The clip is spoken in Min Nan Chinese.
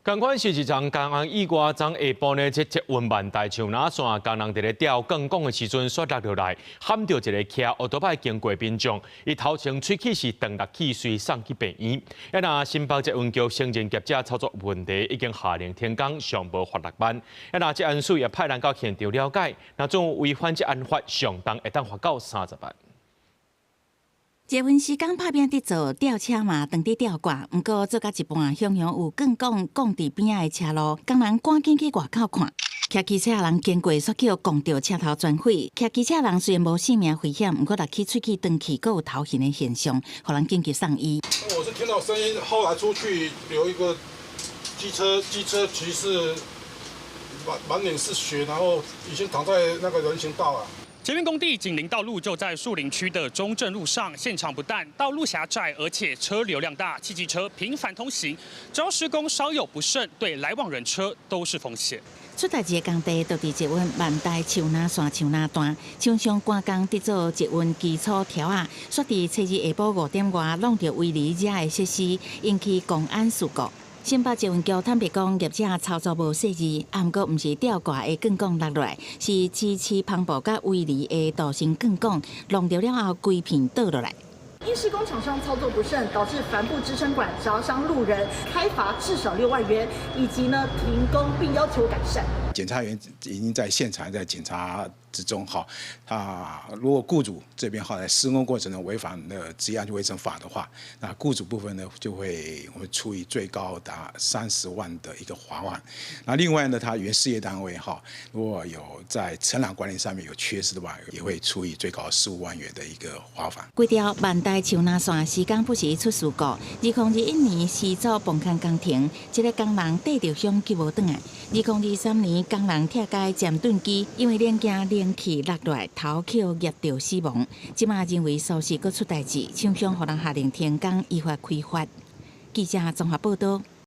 仝款是一場工安意外，昨下晡呢，這捷運萬大樹林線工人佇咧吊鋼管的時陣，煞落落來，撼著一个騎烏托邦經過民眾，伊頭前喙齒是斷落去，隨送去病院。啊，若新北捷運局承認業者操作問題，已經下令停工，上無罰6萬。啊，若職安署也派人到現場了解，若總違反職安法，上重會當罰到30萬。捷運施工拍拚佇做吊車嘛，當佇吊掛，毋過做到一半，雄雄有鋼管摃佇邊仔的車路，工人趕緊去外口看。騎機車的人經過，煞予摃著車頭全毀。騎機車人雖然無性命危險，毋過落去喙齒斷去，閣有頭眩的現象，予人緊急送醫。我是聽到聲音，後來出去有一個機車，機車騎士滿滿臉是血，然後已經躺在那個人行道了。捷運工地緊鄰道路就在樹林區的中正路上，現場不但道路狹窄，而且車流量大，汽機車頻繁通行，只要施工稍有不慎，對來往人車都是風險。出代誌的工地就佇捷運萬大樹林線樹林段，廠商趕工佇做捷運基礎柱仔，煞佇初二下晡5點外挵著圍籬遮的設施，引起工安事故。新北捷運局坦白講，業者操作無細緻，啊，毋過毋是吊掛的鋼管落來，是支持帆布佮圍籬的鍍鋅鋼管挵著了後，規片倒落來。因施工廠商操作不慎，導致帆布支撐管砸傷路人，開罰至少6萬元，以及呢停工並要求改善。檢查員已經在現場在檢查之中，哈啊，如果僱主這邊哈在施工過程中違反了職業安全衛生法的話，那僱主部分呢就會我們處以最高達30萬的一個罰款。那另外呢，他原事業單位哈，如果有在承攬管理上面有缺失的話，也會處以最高15萬元的一個罰款。規條萬大樹林線時間不時出事故。2021年施做崩坑工程，一个工人綴著傷救無轉來。2023年工人拆解剪盾機，因為零件冷氣落來，頭予蠍著死亡。這馬認為疏失閣出代誌，廠商予人下令停工，依法開罰。記者綜合報道。